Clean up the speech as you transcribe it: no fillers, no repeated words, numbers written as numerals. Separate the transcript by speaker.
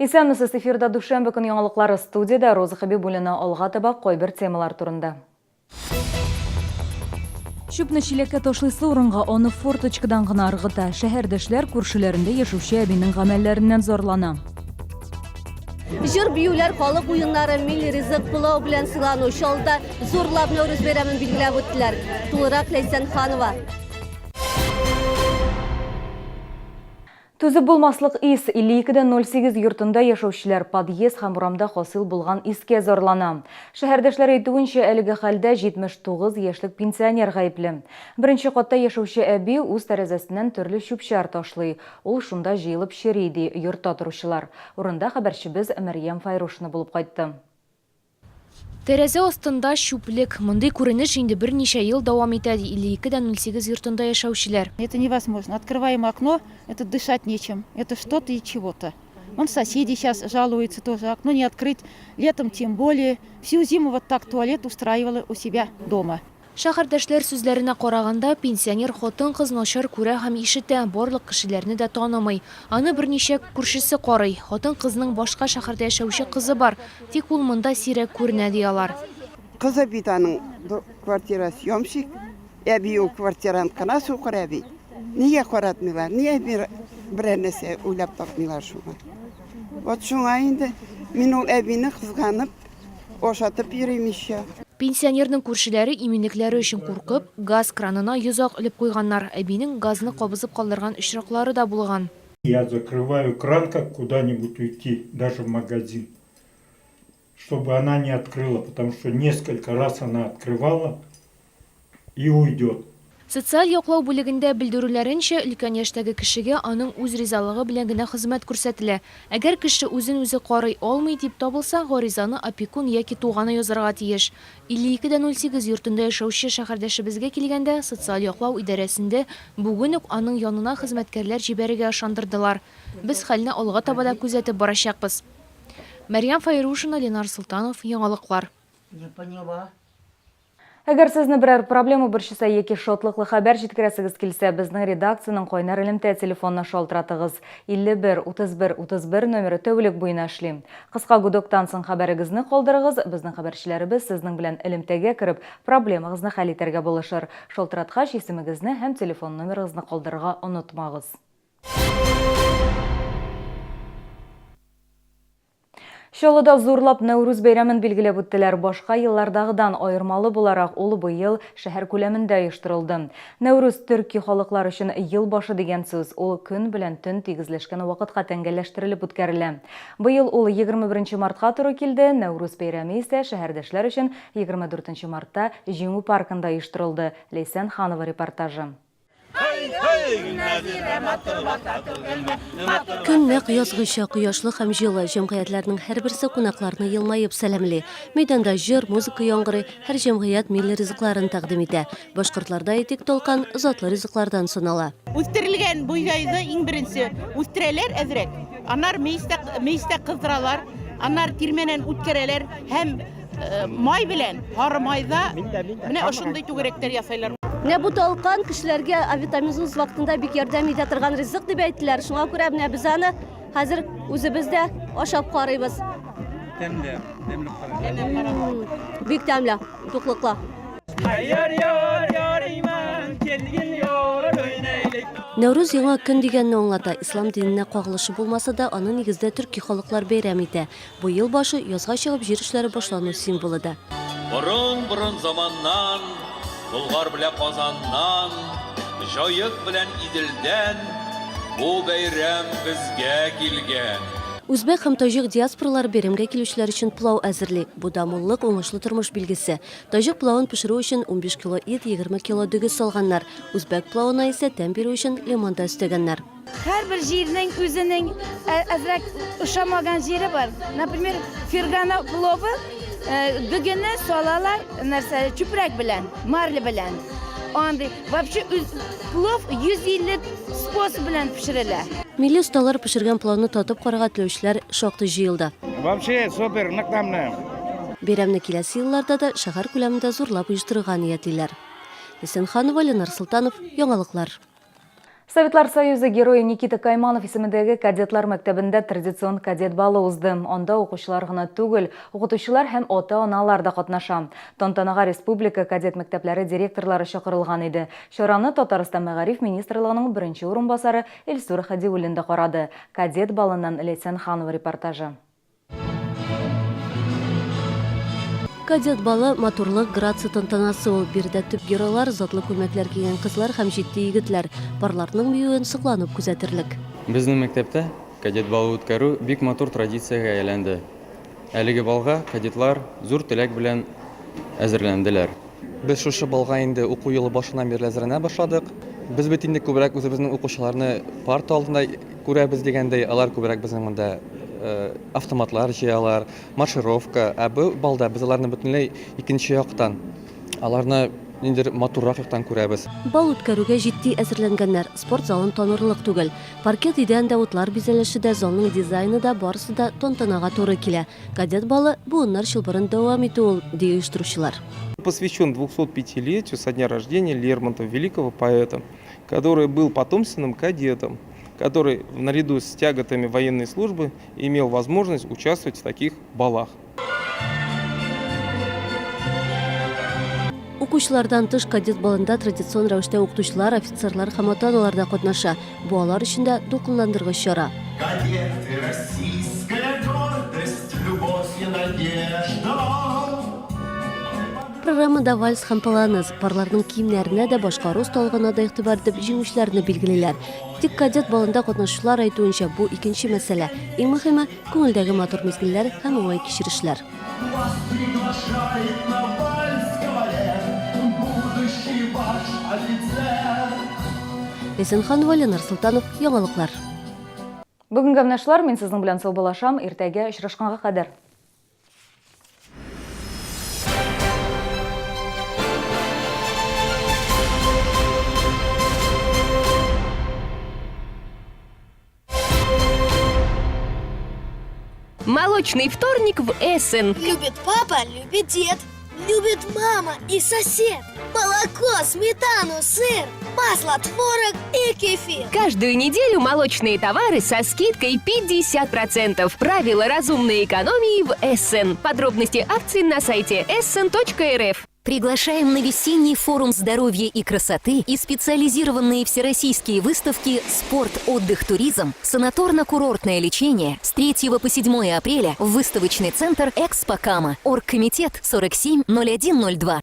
Speaker 1: Исәнмесез, эфирда дүшәмбе көн яңалыклары студиядә Роза Хәбибуллина алга таба кайбер темалар турында. Чүпне чиләккә ташлыйсы урынга аны форточкадан гына ыргыта. Шәһәрдәшләр күршеләрендә яшәүче әбинең гамәлләреннән зарлана.
Speaker 2: Җыр, биюләр, халык уеннары, милли ризык, пылау белән сыйлану, Чаллыда зурлап Нәүрүз бәйрәмен билгеләп үттеләр. Тулырак Ләйсән Ханова.
Speaker 1: Түзеп булмаслык ис, 52 дә 08 йортында яшәүчеләр подъезд һәм урамда хасил булган искә зарлана. Шәһәрдәшләр әйтүенчә, әлеге хәлдә 79 яшьлек пенсионер гаепле. Беренче катта яшәүче әби үз тәрәзәсеннән төрле чүп-чар ташлый, ул шунда җыелып чери, ди йортта торучылар. Урында хәбәрчебез Мәрьям Файрушина булып кайтты.
Speaker 3: Тәрәзә астында чүплек. Мондый күренеш инде берничә ел дәвам итә, ди 52 дә 08 йортында яшәүчеләр.
Speaker 4: Это невозможно. Открываем окно, это дышать нечем. Это что-то и чего-то. Вон соседи сейчас жалуются тоже. Окно не открыть. Летом тем более. Всю зиму вот так туалет устраивала у себя дома.
Speaker 3: Шәһәрдәшләр сүзләренә караганда, пенсионер хатын-кыз начар күрә һәм ишетә, барлык кешеләрне дә танымый. Аны берничә күршесе карый. Хатын-кызның башка шәһәрдә яшәүче кызы бар, тик ул монда сирәк күренә, ди алар.
Speaker 5: Кызы бит аның квартира съемщик, әби ул квартирант кына, сукыр әби. Нигә каратмыйлар, нигә берәр нәрсә уйлап тапмыйлар шуңа? Вот шуңа инде мин ул әбине кызганып, Ашатып йөрим ещё.
Speaker 3: Пенсионерның күршеләре иминлекләре өчен куркып, газ кранына йозак элеп куйганнар. Әбинең газны кабызып калдырган очраклары да булган.
Speaker 6: Я закрываю кран, как куда-нибудь уйти, даже в магазин, чтобы она не открыла, потому что несколько раз она открывала и уйдет.
Speaker 3: Социаль яклау бүлегендә белдерүләренчә, өлкән яшьтәге кешегә аның үз ризалыгы белән генә хезмәт күрсәтелә. Әгәр кеше үзен үзе карый алмый дип табылса, гаризаны опекун яки туганы язарга тиеш. 52 дә 08 йортында яшәүче шәһәрдәшебезгә килгәндә, социаль яклау идарәсендә бүген үк аның янына хезмәткәрләр җибәрергә ышандырдылар. Без хәлне алга таба да күзәтеп барачакбыз. Мәрьям Фәйрушина, Ленар Солтанов, Яңалыклар.
Speaker 7: Не поняла.
Speaker 1: Әгәр сезне берәр проблема борчыса яки шатлыклы хәбәр җиткерәсегез килсә, безнең редакциянең кайнар элемтә телефонына шалтыратыгыз. 51 31 31 номеры тәүлек буена эшли. Кыска гудоктан соң хәбәрегезне калдырыгыз, безнең хәбәрчеләребез сезнең белән элемтәгә кереп, проблемагызны хәл итәргә булышыр. Шалтыраткач, исемегезне һәм телефон номерыгызны калдырырга онытмагыз. Чаллыда зурлап Нәүрүз бәйрәмен билгеләп үттеләр. Башка еллардагыдан аермалы буларак, ул быел шәһәр күләмендә оештырылды. Нәүрүз төрки халыклар өчен ел башы дигән сүз. Ул көн белән төн тигезләшкән вакытка тәңгәлләштерелеп үткәрелә. Быел ул 21 мартка туры килде. Нәүрүз бәйрәме исә шәһәрдәшләр өчен 24 мартта Җиңү паркында оештырылды. Ләйсән Ханова репортажы.
Speaker 2: Көн нәкъ язгыча кояшлы һәм җылы. Җәмгыятьләрнең һәрберсе кунакларны елмаеп сәламли. Мәйданда җыр, музыка яңгырый, һәр җәмгыять милли ризыкларын тәкъдим итә. Башкортларда әйтик, талкан затлы ризыклардан санала.
Speaker 8: Үстерелгән бойдайны иң беренче үстерәләр әзрәк, аннары мейестә, мейестә кыздыралар, аннары тирмәнән үткәрәләр һәм Май белән, һары майда менә ошондый түгәрәкләр ясайлар.
Speaker 2: Менә бу талкан кешеләргә авитаминозус вакытында бик ярдәм итә торган ризык дип әйттеләр. Шуңа күрә менә без аны хәзер үзебез дә ашап карыйбыз.
Speaker 9: Тәмле, тәмле карап.
Speaker 2: Бик тәмле, туклыклы. Нәүрүз яңа көн дигәнне аңлата. Ислам диненә кагылышы булмаса да, аны нигездә төрки халыклар бәйрәм итә. Бу ел башы, язга чыгып җир эшләре башлану символы да.
Speaker 10: Борын-борын заманнан, Болгар белә Казаннан, Җаек белән Иделдән Бу бәйрәм безгә килгән.
Speaker 2: Үзбәк һәм таҗик диаспоралары бәйрәмгә килүчеләр өчен пылау әзерли. Бу да муллык, уңышлы тормыш билгесе. Таҗик пылавын пешерү өчен 15 кило ит, 20 кило дөге салганнар. Үзбәк пылавына исә тәм бирү өчен лимон да өстәгәннәр.
Speaker 11: Һәрбер җирнең үзенең әзрәк ошамаган җире бар. Например, Фергана пловы дөгене салалар нәрсә чүпрәк белән, марля белән. Андый вообще плов 150 способ белән пешерелә.
Speaker 2: Милли осталар пешергән пылауны татып карарга теләүчеләр шактый җыелды.
Speaker 9: Вообще супер, нык тәмле.
Speaker 2: Бәйрәмне киләсе елларда да шәһәр күләмендә зурлап оештырырга ниятлиләр. Ләйсән Ханова, Ленар Солтанов, Яңалыклар.
Speaker 1: Советлар Союзы Герое Никита Кайманов исемендәге кадетлар мәктәбендә традицион кадет балы узды. Анда укучылар гына түгел, укытучылар һәм ата-аналар да катнаша. Тантанага республика кадет мәктәпләре директорлары чакырылган иде. Чараны Татарстан Мәгариф министрлыгының беренче урынбасары Илсур Хәдиуллин да карады. Кадет балыннан Ләйсән Ханова репортажы.
Speaker 2: Кадет балы, матурлык, грация тантанасы ул. Биредә төп геройлар, затлы күлмәкләр кигән кызлар һәм җитди егетләр. Парларның биюен сокланып күзәтерлек.
Speaker 7: Безнең мәктәптә кадет балы үткәрү бик матур традициягә әйләнде. Әлеге балга кадетлар зур теләк белән әзерләнделәр.
Speaker 12: Без шушы балга инде уку елы башыннан бирле әзерләнә башладык. Без бит инде күбрәк үзебезнең укучыларны парта алдында күрәбез дигәндәй, алар күбрәк безнең монда автоматлар җыялар, маршировка. Ә бу балда без аларны бөтенләй икенче яктан, аларны ниндидер матуррак яктан күрәбез.
Speaker 2: Бал үткәрүгә җитди әзерләнгәннәр. Спорт залын танырлык түгел. Паркет идән дә, утлар бизәлеше дә, залның дизайны да, барысы да тантанага туры килә. Кадет балы, буыннар чылбырын дәвам итү ул, ди оештыручылар.
Speaker 13: Посвящен 205-летию со дня рождения Лермонтова, великого поэта, который был потомственным кадетом, который наряду с тяготами военной службы имел возможность участвовать в таких балах.
Speaker 2: Укучылардан тыш кадет балында традицион рәвештә укытучылар, офицерлар һәм ата-аналар да катнаша. Бу алар өчен дә дулкынландыргыч чара.
Speaker 14: Кадеты, российская гордость, любовь и надежда.
Speaker 2: Программада вальс һәм полонез. Парларның киемнәренә дә, башкару осталыгына да игътибар итеп, җиңүчеләрне билгелиләр. Тик кадет балында катнашучылар әйтүенчә, бу икенче мәсьәлә. Иң мөһиме, күңелдәге матур мизгелләр һәм уңай кичерешләр.
Speaker 14: Вас приглашает на вальс кавалер, будущий ваш офицер.
Speaker 2: Ләйсән Ханова, Ленар Солтанов, Яңалыклар.
Speaker 1: Бүгенгә менә шулар, мин сезнең белән саубуллашам, иртәгә очрашканга кадәр.
Speaker 15: Молочный вторник в Эссен.
Speaker 16: Любит папа, любит дед. Любит мама и сосед. Молоко, сметану, сыр, масло, творог и кефир.
Speaker 15: Каждую неделю молочные товары со скидкой 50%. Правила разумной экономии в Эссен. Подробности акций на сайте essen.rf.
Speaker 17: Приглашаем на весенний форум здоровья и красоты и специализированные всероссийские выставки «Спорт, отдых, туризм», «Санаторно-курортное лечение» с 3 по 7 апреля в выставочный центр «Экспо Кама». Оргкомитет 47 0102.